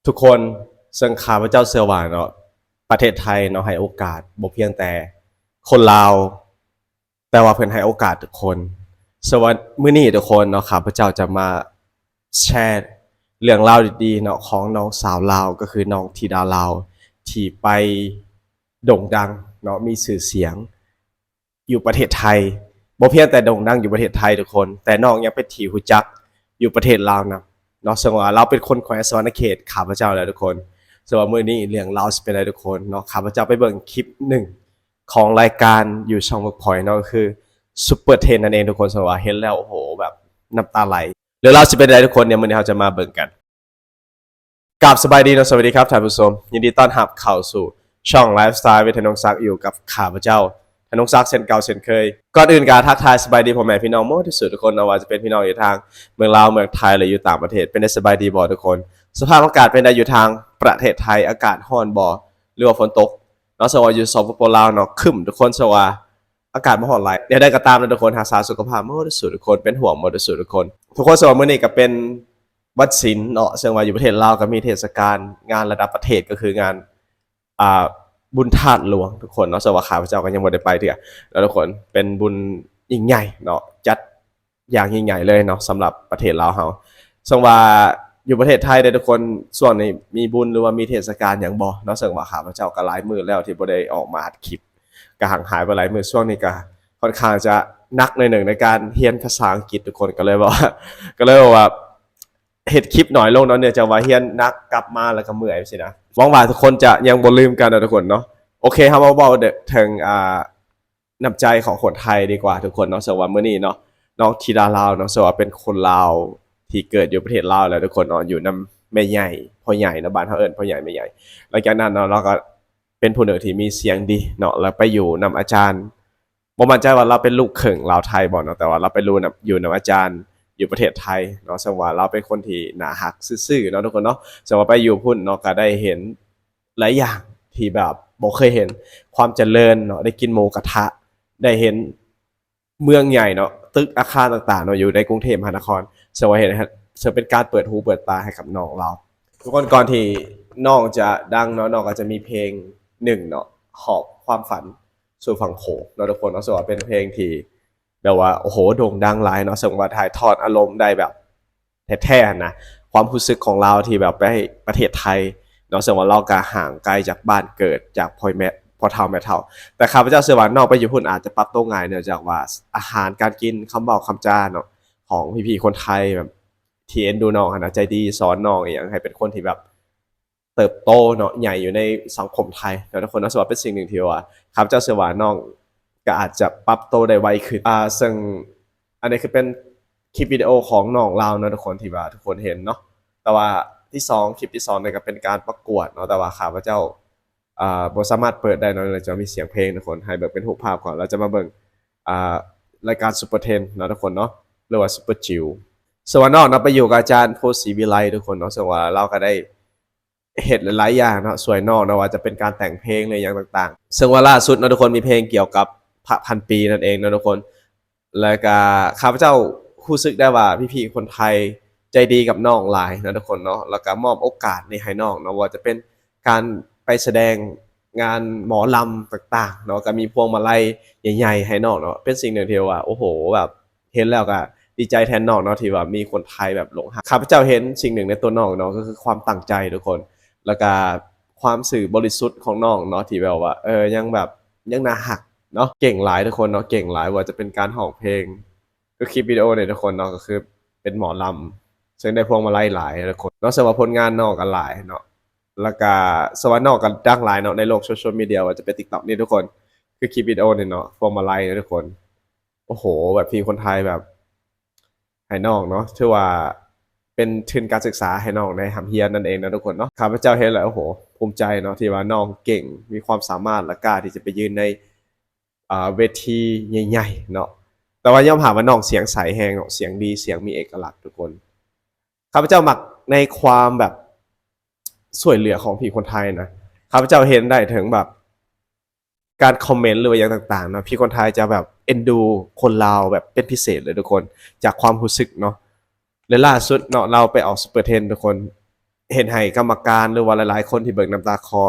ທຸກຄົນ, ເຊິ່ງຂ້າພະເຈົ້າເຊື່ອວ່າເນາະ ປະເທດໄທເນາະ ໃຫ້ໂອກາດບໍ່ພຽງແຕ່ຄົນລາວ, ແຕ່ວ່າເພິ່ນໃຫ້ໂອກາດທຸກຄົນ. ເຊິ່ງວ່າມື້ນີ້ທຸກຄົນເນາະ ຂ້າພະເຈົ້າຈະມາແຊເລື່ອງລາວດີໆເນາະ ຂອງນ້ອງສາວລາວ ກໍຄືນ້ອງທິດາລາວ ທີ່ໄປໂດ່ງດັງເນາະ ມີຊື່ສຽງ ຢູ່ປະເທດໄທ. ບໍ່ພຽງແຕ່ໂດ່ງດັງຢູ່ປະເທດໄທທຸກຄົນ, ແຕ່ນ້ອງຍັງເປັນທີ່ຮູ້ຈັກຢູ່ປະເທດລາວນຳເນາະ. ເຊິ່ງວ່າລາວເປັນຄົນແຂວງສະຫວັນນະເຂດ ຂ້າພະເຈົ້າແຫຼະທຸກຄົນ. ເຊິ່ງວ່າມື້ນີ້ເລື່ອງລາວຊິເປັນໃດທຸກຄົນເນາະ, ຂ້າພະເຈົ້າໄປເບິ່ງຄລິບໜຶ່ງຂອງລາຍການຢູ່ຊ່ອງ Workpoint ເນາະ, ກໍຄື Super Ten ນັ້ນເອງທຸກຄົນ. ເຊິ່ງວ່າເຫັນແລ້ວ ໂອ້ໂຫ ແບບນ້ຳຕາໄຫຼ. ເລື່ອງລາວຊິເປັນໃດທຸກຄົນ ດຽວມື້ນີ້ເຮົາຈະມາເບິ່ງກັນ. ກາບສະບາຍດີເນາະ, ສະຫວັດດີຄັບທ່ານຜູ້ຊົມ, ຍິນດີຕ້ອນຮັບເຂົ້າສູ່ຊ່ອງ Lifestyle with ທະນົງສັກ ຢູ່ກັບຂ້າພະເຈົ້າ ທະນົງສັກ ເຊັ່ນເກົ່າເຊັ່ນເຄີຍ. ກ່ອນອື່ນກໍທັກທາຍສະບາຍດີພໍ່ແມ່ພີ່ນ້ອງໝົດທຸກສຸດທຸກຄົນເນາະ, ວ່າຈະເປັນພີ່ນ້ອງຢູ່ທາງເມືອງລາວ, ເມືອງໄທ ຫຼື ຢູ່ຕ່າງປະເທດ. ເປັນໄດ້ສະບາຍດີບໍ່ທຸກຄົນ? ສະພາບອາກາດເປັນໃດຢູ່ທາງປະເທດໄທ? ອາກາດຮ້ອນບໍ່ ຫຼືວ່າຝົນຕົກເນາະ? ເຊິ່ງວ່າຢູ່ ສປປ ລາວເນາະ ຄຶ້ມທຸກຄົນ, ເຊິ່ງວ່າ ອາກາດບໍ່ຮ້ອນຫຼາຍ. ແນວໃດກໍຕາມນະທຸກຄົນ, ຮັກສາສຸຂະພາບໝົດທຸກສຸດທຸກຄົນ, ເປັນຫ່ວງໝົດທຸກສຸດທຸກຄົນ. ທຸກຄົນ, ເຊິ່ງວ່າມື້ນີ້ກໍເປັນວັນສິນເນາະ, ເຊິ່ງວ່າຢູ່ປະເທດລາວກໍມີເທດສະການງານລະດັບປະເທດ, ກໍຄືງານ ອ່າ ບຸນທາດຫຼວງທຸກຄົນເນາະ, ເຊິ່ງວ່າຂ້າພະເຈົ້າກໍຍັງບໍ່ໄດ້ໄປເທື່ອເນາະທຸກຄົນ. ເປັນບຸນຍິ່ງໃຫຍ່ເນາະ, ຈັດ ຢ່າງຍິ່ງໃຫຍ່ເລີຍເນາະ ສຳລັບປະເທດລາວເຮົາ. ເຊິ່ງວ່າຢູ່ປະເທດໄທເດ້ທຸກຄົນ, ຊ່ວງນີ້ມີບຸນ ຫຼືວ່າມີເທດສະການຫຍັງບໍ່ເນາະ? ເຊິ່ງວ່າຂ້າພະເຈົ້າກໍຫຼາຍມື້ແລ້ວທີ່ບໍ່ໄດ້ອອກມາອັດຄລິບ, ກໍຫ່າງຫາຍໄປຫຼາຍມື້. ຊ່ວງນີ້ກໍຄ່ອນຂ້າງຈະໜັກໜ້ອຍໜຶ່ງໃນການຮຽນພາສາອັງກິດທຸກຄົນ, ກໍເລີຍແບບວ່າ ກໍເລີຍແບບວ່າເຮັດຄລິບໜ້ອຍລົງເນາະ, ເນື່ອງຈາກວ່າຮຽນໜັກ ກັບມາແລ້ວກໍເມື່ອຍຊີ້ນະ. ຫວັງວ່າທຸກຄົນຈະຍັງບໍ່ລືມກັນເນາະທຸກຄົນເນາະ. ໂອເຄ, ເຮົາມາເວົ້າເຖິງ ອ່າ ນ້ຳໃຈຂອງຄົນໄທດີກວ່າທຸກຄົນເນາະ. ເຊິ່ງວ່າມື້ນີ້ເນາະ ນ້ອງທິດາລາວເນາະ, ເຊິ່ງວ່າເປັນຄົນລາວທີ່ເກີດຢູ່ປະເທດລາວແຫຼະທຸກຄົນເນາະ, ຢູ່ນຳແມ່ໃຫຍ່ພໍ່ໃຫຍ່ເນາະ, ບ້ານເຮົາເອີ້ນພໍ່ໃຫຍ່ແມ່ໃຫຍ່. ຫຼັງຈາກນັ້ນເນາະ ລາວກໍເປັນຜູ້ໜຶ່ງທີ່ມີສຽງດີເນາະ, ແລ້ວໄປຢູ່ນຳອາຈານ, ບໍ່ໝັ້ນໃຈວ່າລາວເປັນລູກເຄິ່ງລາວໄທບໍ່ເນາະ, ແຕ່ວ່າລາວໄປຢູ່ນຳ ຢູ່ນຳອາຈານຢູ່ປະເທດໄທເນາະ. ເຊິ່ງວ່າລາວເປັນຄົນທີ່ໜ້າຮັກຊື່ໆເນາະທຸກຄົນເນາະ. ເຊິ່ງວ່າໄປຢູ່ພຸ້ນເນາະ ກໍໄດ້ເຫັນ ຫຼາຍຢ່າງທີ່ແບບບໍ່ເຄີຍເຫັນ, ຄວາມຈະເລີນເນາະ, ໄດ້ກິນໝູກະທະ, ໄດ້ເຫັນເມືອງໃຫຍ່ເນາະ, ຕຶກອາຄານຕ່າງໆເນາະ ຢູ່ໃນກຸງເທບມະຫານະຄອນ, ເຊິ່ງວ່າເຫັນ ເຊິ່ງເປັນການເປີດຫູເປີດຕາໃຫ້ກັບນ້ອງລາວ. ທຸກຄົນ, ກ່ອນທີ່ນ້ອງຈະດັງເນາະ, ນ້ອງກໍຈະມີເພງໜຶ່ງເນາະ, ຫອບຄວາມຝັນສູ່ຝັ່ງໂຂງເນາະທຸກຄົນເນາະ, ເຊິ່ງວ່າເປັນເພງທີ່ ແບບວ່າ ໂອ້ໂຫ ໂດ່ງດັງຫຼາຍເນາະ, ເຊິ່ງວ່າຖ່າຍທອດອາລົມໄດ້ແບບແທ້ໆນະ, ຄວາມຮູ້ສຶກຂອງລາວທີ່ແບບໄປປະເທດໄທເນາະ, ເຊິ່ງວ່າລາວກໍຫ່າງໄກຈາກບ້ານເກີດ, ຈາກພໍ່ແມ່ ພໍ່ເຖົ້າແມ່ເຖົ້າ. ແຕ່ຂ້າພະເຈົ້າເຊື່ອວ່ານ້ອງໄປຢູ່ພຸ້ນອາດຈະປັບໂຕງ່າຍ, ເນື່ອງຈາກວ່າອາຫານການກິນ, ຄຳເວົ້າຄຳຈາເນາະ ຂອງພີ່ໆຄົນໄທແບບທີ່ເອັນດູນ້ອງຫັ້ນນະ, ໃຈດີ, ສອນນ້ອງອີ່ຫຍັງໃຫ້ເປັນຄົນທີ່ແບບ ເຕີບໂຕເນາະ, ໃຫຍ່ຢູ່ໃນສັງຄົມໄທເນາະທຸກຄົນເນາະ. ເຊິ່ງວ່າເປັນສິ່ງໜຶ່ງທີ່ວ່າ ຂ້າພະເຈົ້າເຊື່ອວ່ານ້ອງກໍອາດຈະປັບໂຕໄດ້ໄວຂຶ້ນ. ອ່າ ເຊິ່ງອັນນີ້ຄືເປັນຄລິບວິດີໂອຂອງນ້ອງລາວເນາະທຸກຄົນ ທີ່ວ່າທຸກຄົນເຫັນເນາະ. ແຕ່ວ່າທີ່ສອງ ຄລິບທີ່ສອງນີ້ກໍເປັນການປະກວດເນາະ, ແຕ່ວ່າຂ້າພະເຈົ້າ ອ່າ ບໍ່ສາມາດເປີດໄດ້ເນາະ, ເລີຍຈະມີສຽງເພງທຸກຄົນ. ໃຫ້ເບິ່ງເປັນຮູບພາບກ່ອນ, ລະຈະມາເບິ່ງ ອ່າ ລາຍການ Super Ten ເນາະທຸກຄົນເນາະ ຫຼືວ່າ Super Jewel. ເຊິ່ງວ່ານ້ອງເນາະໄປຢູ່ກັບອາຈານ ໂພສີວິໄລ ທຸກຄົນເນາະ, ເຊິ່ງວ່າລາວກໍໄດ້ ເຮັດຫຼາຍໆຢ່າງເນາະ ຊ່ວຍນ້ອງເນາະ, ວ່າຈະເປັນການແຕ່ງເພງ ຫຼືຫຍັງຕ່າງໆ. ເຊິ່ງວ່າລ່າສຸດເນາະທຸກຄົນ ມີເພງກ່ຽວກັບພະພັນປີນັ້ນເອງເນາະທຸກຄົນ. ແລ້ວກະຂ້າພະເຈົ້າຮູ້ສຶກໄດ້ວ່າພີ່ໆຄົນໄທໃຈດີກັບນ້ອງຫຼາຍເນາະທຸກຄົນເນາະ, ແລ້ວກະມອບໂອກາດນີ້ໃຫ້ນ້ອງເນາະ, ບໍ່ວ່າຈະເປັນການໄປສະແດງງານໝໍລຳຕ່າງໆເນາະ, ກະມີພວງມາໄລໃຫຍ່ໆໃຫ້ນ້ອງເນາະ. ເປັນສິ່ງໜຶ່ງທີ່ວ່າ ໂອ້ໂຫ ແບບ ເຫັນແລ້ວກໍດີໃຈແທນນ້ອງເນາະ ທີ່ວ່າມີຄົນໄທແບບຫຼົງຮັກ. ຂ້າພະເຈົ້າເຫັນສິ່ງໜຶ່ງໃນຕົວນ້ອງເນາະ ກໍຄືຄວາມຕັ້ງໃຈທຸກຄົນ ແລ້ວກໍຄວາມຊື່ບໍລິສຸດຂອງນ້ອງເນາະ ທີ່ແບບວ່າ ເອີ ຍັງແບບ ຍັງໜ້າຮັກເນາະ. ເກັ່ງຫຼາຍທຸກຄົນເນາະ ເກັ່ງຫຼາຍ ບໍ່ວ່າຈະເປັນການຮ້ອງເພງ ຄືຄລິບວິດີໂອນີ້ທຸກຄົນເນາະ ກໍຄືເປັນໝໍລຳ ເຊິ່ງໄດ້ພວງມາໄລຫຼາຍທຸກຄົນເນາະ. ເຊິ່ງວ່າຜົນງານນ້ອງກໍຫຼາຍເນາະ ແລ້ວກໍ ເຊິ່ງວ່ານ້ອງກໍດັງຫຼາຍເນາະ ໃນໂລກໂຊຊຽວມີເດຍ ວ່າຈະເປັນ TikTok ນີ້ທຸກຄົນ ຄືຄລິບວິດີໂອນີ້ເນາະ ພວງມາໄລເນາະທຸກຄົນ. ໂອ້ໂຫ ແບບທີ່ຄົນໄທແບບໃຫ້ນ້ອງເນາະ ຖືວ່າເປັນທຶນການສຶກສາໃຫ້ນ້ອງໄດ້ຮ່ຳຮຽນນັ້ນເອງເນາະທຸກຄົນເນາະ. ຂ້າພະເຈົ້າເຫັນແລ້ວ ໂອ້ໂຫ ພູມໃຈເນາະ ທີ່ວ່ານ້ອງເກັ່ງ ມີຄວາມສາມາດ ແລະ ກ້າທີ່ຈະໄປຢືນໃນ ອ່າ ເວທີໃຫຍ່ໆເນາະ. ແຕ່ວ່າຍອມຮັບວ່ານ້ອງສຽງໃສແຮງເນາະ ສຽງດີ ສຽງມີເອກະລັກທຸກຄົນ. ຂ້າພະເຈົ້າມັກໃນຄວາມແບບຊ່ວຍເຫຼືອຂອງພີ່ຄົນໄທນະ. ຂ້າພະເຈົ້າເຫັນໄດ້ເຖິງແບບ ການຄອມເມັນ ຫຼືວ່າຫຍັງຕ່າງໆເນາະ ພີ່ຄົນໄທຈະແບບເອັນດູຄົນລາວແບບເປັນພິເສດເລີຍທຸກຄົນ ຈາກຄວາມຮູ້ສຶກເນາະ. ແລະ ລ່າສຸດເນາະ ລາວໄປອອກ Super Ten ທຸກຄົນ ເຮັດໃຫ້ກຳມະການ ຫຼືວ່າຫຼາຍໆຄົນທີ່ເບິ່ງນ້ຳຕາຄໍ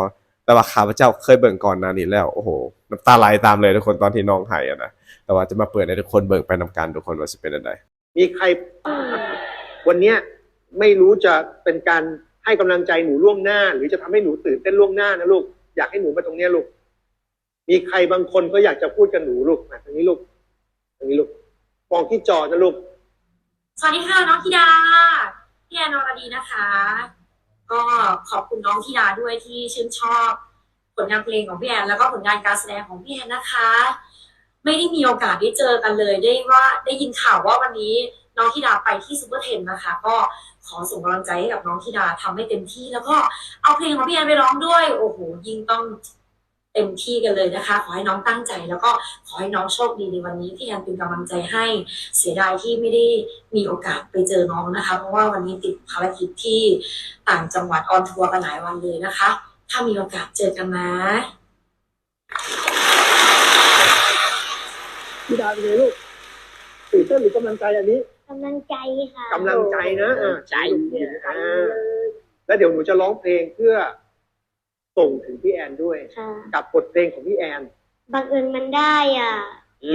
ແຕ່ວ່າຂ້າພະເຈົ້າເຄີຍເບິ່ງກ່ອນໜ້ານີ້ແລ້ວ ໂອ້ໂຫ ນ້ຳຕາໄຫຼຕາມເລີຍທຸກຄົນ ຕອນທີ່ນ້ອງໄຫ້ຫັ້ນນະ. ແຕ່ວ່າຈະມາເປີດໃຫ້ທຸກຄົນເບິ່ງໄປນຳກັນທຸກຄົນວ່າຊິເປັນແນວໃດ. ມີใคร วันเนี้ยไม่รู้จะเป็นการให้กำลังใจหนูล่วงหน้า หรือจะทำให้หนูตื่นเต้นล่วงหน้านะลูก อยากให้หนูมาตรงเนี้ยลูก มีใครบางคนก็อยากจะพูดกับหนูลูก มาทางนี้ลูก ทางนี้ลูก มองที่จอนะลูก สวัสดีค่ะ น้องธิดา พี่แอน อรดีนะคะ ก็ขอบคุณน้องธิดาด้วยที่ชื่นชอบผลงานเพลงของพี่แอน แล้วก็ผลงานการแสดงของพี่แอนนะคะ ไม่ได้มีโอกาสได้เจอกันเลย ได้ว่า ได้ยินข่าวว่าวันนี้น้องธิดาไปที่ซูเปอร์เทนนะคะ ก็ขอส่งกำลังใจให้กับน้องธิดา ทำให้เต็มที่ แล้วก็เอาเพลงของพี่แอนไปร้องด้วย โอ้โห ยิ่งต้อง เต็มที่กันเลยนะคะ ขอให้น้องตั้งใจ แล้วก็ขอให้น้องโชคดีในวันนี้ พี่แอนเป็นกำลังใจให้ เสียดายที่ไม่ได้มีโอกาสไปเจอน้องนะคะ เพราะว่าวันนี้ติดภารกิจที่ต่างจังหวัด ออนทัวร์กันหลายวันเลยนะคะ ถ้ามีโอกาสเจอกันนะ ธิดาเป็นไงลูก ตื่นเต้นหรือกำลังใจอันนี้ กำลังใจค่ะ กำลังใจนะ เออ ใจ อ่า แล้วเดี๋ยวหนูจะร้องเพลงเพื่อ ส่งถึงพี่แอนด้วย ค่ะ กับบทเพลงของพี่แอน บังเอิญมันได้อะ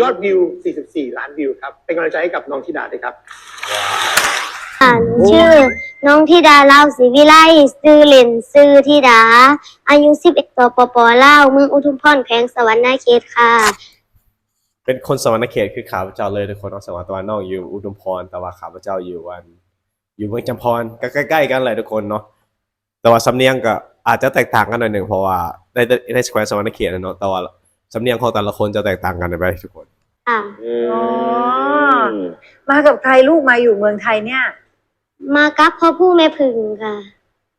ยอดวิว สี่สิบสี่ล้านวิวครับ เป็นกำลังใจให้กับน้องธิดาด้วยครับ ค่ะ หนูชื่อน้องธิดา ลาวศรีวิไล ชื่อเล่นชื่อธิดา อายุ สิบเอ็ด สปป ลาว เมืองอุทุมพร แขวงสะหวันนะเขตค่ะ เป็นคนสะหวันนะเขตคือข้าพเจ้าเลยทุกคนเนาะ แต่ว่า แต่ว่าน้องอยู่อุทุมพร แต่ว่าข้าพเจ้าอยู่อัน อยู่เมืองจำพร ก็ใกล้ๆกันแหละทุกคนเนาะ แต่ว่าสำเนียงก็อาจจะแตกต่างกันหน่อยหนึ่ง เพราะว่าใน ในแขวงสะหวันนะเขตน่ะเนาะ แต่ว่าสำเนียงของแต่ละคนจะแตกต่างกันไปทุกคน ค่ะ อืม อ๋อ มากับใครลูก มาอยู่เมืองไทยเนี่ย มากับพ่อภูแม่ผึ้งค่ะ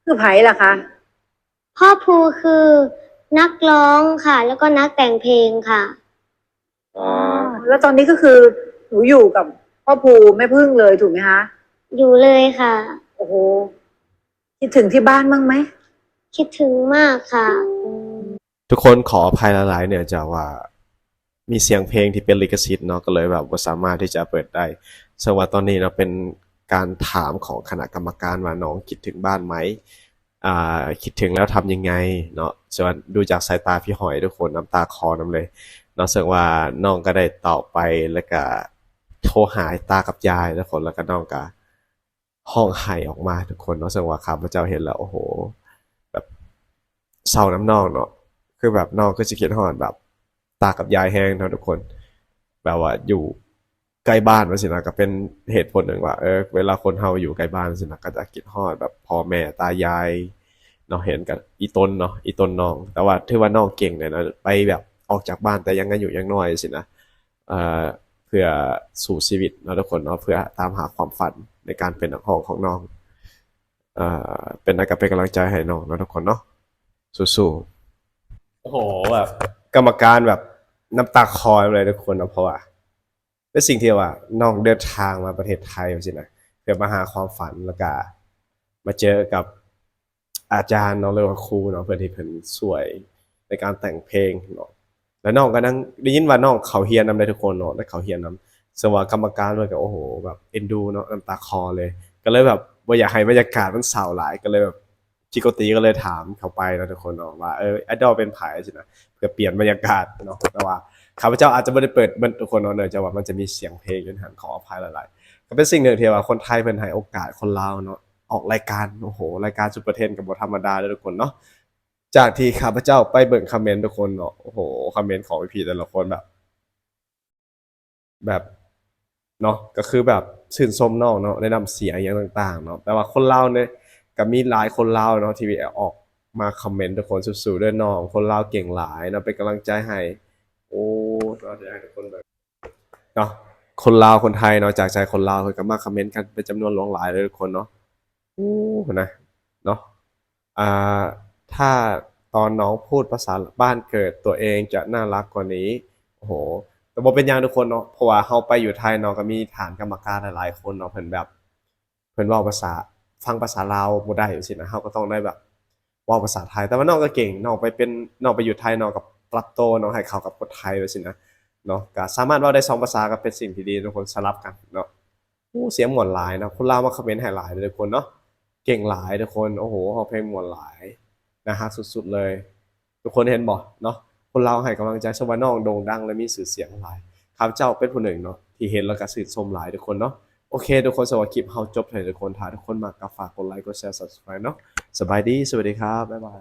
คือไผล่ะคะ พ่อภูคือนักร้องค่ะ แล้วก็นักแต่งเพลงค่ะ อ๋อ แล้วตอนนี้ก็คือหนูอยู่กับพ่อภูแม่ผึ้งเลยถูกไหมคะ อยู่เลยค่ะ โอ้โห คิดถึงที่บ้านบ้างไหม คิดถึงมากค่ะ ทุกคนขออภัยหลายๆ เนื่องจากว่ามีเสียงเพลงที่เป็นลิขสิทธิ์เนาะ ก็เลยแบบบ่สามารถที่จะเปิดได้ ซึ่งว่าตอนนี้เนาะเป็นการถามของคณะกรรมการว่าน้องคิดถึงบ้านไหม อ่า คิดถึงแล้วทำยังไงเนาะ ซึ่งว่าดูจากสายตาพี่หอยทุกคนน้ำตาคลอนำเลยเนาะ ซึ่งว่าน้องก็ได้ตอบไป แล้วก็โทรหาตากับยายทุกคน แล้วก็น้องก็ ร้องไห้ออกมาทุกคนเนาะ ซึ่งว่าข้าพเจ้าเห็นแล้ว โอ้โห แบบเศร้านำน้องเนาะ คือแบบน้องคือสิคิดฮอดแบบตากับยายแฮงเนาะทุกคน แบบว่าอยู่ใกล้บ้านว่าซี้นะ ก็เป็นเหตุผลหนึ่งว่า เออ เวลาคนเฮาอยู่ใกล้บ้านว่าซี้นะ ก็จะคิดฮอดแบบพ่อแม่ตายายเนาะ เห็นกับอีตนเนาะ อีตนน้อง แต่ว่าถือว่าน้องเก่งเลยนะ ไปแบบออกจากบ้านแต่ยังอายุยังน้อยซี้นะ เอ่อ เพื่อสู้ชีวิตเนาะทุกคนเนาะ เพื่อตามหาความฝันในการเป็นนักร้องของน้อง เอ่อ เป็น ก็เป็นกำลังใจให้น้องเนาะทุกคนเนาะ สู้ๆ โอ้โห แบบกรรมการแบบน้ำตาคลอเลยทุกคนเนาะ เพราะว่าเป็นสิ่งที่ว่าน้องเดินทางมาประเทศไทยว่าซี้นะ เพื่อมาหาความฝัน แล้วก็มาเจอกับ อาจารย์เนาะ หรือว่าครูเนาะ เพิ่นที่เพิ่นช่วยในการแต่งเพลงเนาะ แล้วน้องก็นั่ง ได้ยินว่าน้องเข้าเฮียนนำได้ทุกคนเนาะ ได้เข้าเฮียนนำ ซึ่งว่ากรรมการเพิ่นก็ โอ้โห แบบเอ็นดูเนาะ น้ำตาคลอเลย ก็เลยแบบบ่อยากให้บรรยากาศมันเศร้าหลาย ก็เลยแบบจิกโกตีก็เลยถามเข้าไปเนาะทุกคนเนาะ ว่า เออ ไอดอลเป็นไผซี้นะ เพื่อเปลี่ยนบรรยากาศเนาะ แต่ว่าข้าพเจ้าอาจจะบ่ได้เปิดเบิดทุกคนเนาะ เนื่องจากว่ามันจะมีเสียงเพลงอยู่หั่น ขออภัยหลายๆ ก็เป็นสิ่งหนึ่งที่ว่าคนไทยเพิ่นให้โอกาสคนลาวเนาะ ออกรายการ โอ้โห รายการซูเปอร์เทนก็บ่ธรรมดาเด้อทุกคนเนาะ จากที่ข้าพเจ้าไปเบิ่งคอมเมนต์ทุกคนเนาะ โอ้โห คอมเมนต์ของพี่ๆแต่ละคนแบบ แบบ เนาะ ก็คือแบบชื่นชมน้องเนาะ ในน้ำเสียงอิหยังต่างๆเนาะ แต่ว่าคนลาวเนี่ย ก็มีหลายคนลาวเนาะ ที่ออกมาคอมเมนต์ทุกคน สู้ๆเด้อน้อง คนลาวเก่งหลายเนาะ เป็นกำลังใจให้ โอ้ ก็อยากให้ทุกคนแบบ เนาะ คนลาวคนไทยเนาะ จากใจคนลาวเพิ่นก็มาคอมเมนต์กันเป็นจำนวนหลวงหลายเลยทุกคนเนาะ โอ้ นะ เนาะ อ่า ถ้าตอนน้องพูดภาษาบ้านเกิดตัวเองจะน่ารักกว่านี้ โอ้โห แต่บ่เป็นหยังทุกคนเนาะ เพราะว่าเฮาไปอยู่ไทยเนาะ ก็มีฐานกรรมการหลายๆคนเนาะ เพิ่นแบบ เพิ่นเว้าภาษา ฟังภาษาลาวบ่ได้จั่งซี้นะ เฮาก็ต้องได้แบบเว้าภาษาไทย แต่ว่าน้องก็เก่ง น้องไปเป็น น้องไปอยู่ไทย น้องก็ปรับโตเนาะ ให้เข้ากับคนไทยจั่งซี้นะ เนาะ ก็สามารถเว้าได้สองภาษา ก็เป็นสิ่งที่ดี ทุกคนสลับกันเนาะ โอ้ เสียงม่วนหลายเนาะ คนลาวมาคอมเมนต์ให้หลายเลยทุกคนเนาะ ເກັ່ງຫຼາຍທຸກຄົນ. ໂອ້ໂຫ ຮ້ອງເພງມ່ວນຫຼາຍ ໜ້າຮັກສຸດໆເລີຍ. ທຸກຄົນເຫັນບໍ່ເນາະ ຄົນລາວໃຫ້ກຳລັງໃຈ ສະວ່ານ້ອງໂດ່ງດັງ ແລະ ມີຊື່ສຽງຫຼາຍ. ຂ້າພະເຈົ້າເປັນຜູ້ໜຶ່ງເນາະ ທີ່ເຫັນແລ້ວກໍຊື່ນຊົມຫຼາຍທຸກຄົນເນາະ. ໂອເຄທຸກຄົນ, ສຳລັບຄລິບເຮົາຈົບເທົ່ານີ້ທຸກຄົນ. ຖ້າທຸກຄົນມັກກໍຝາກກົດໄລ ກົດແຊ Subscribe ເນາະ. ສະບາຍດີ, ສະຫວັດດີຄັບ, ບາຍບາຍ.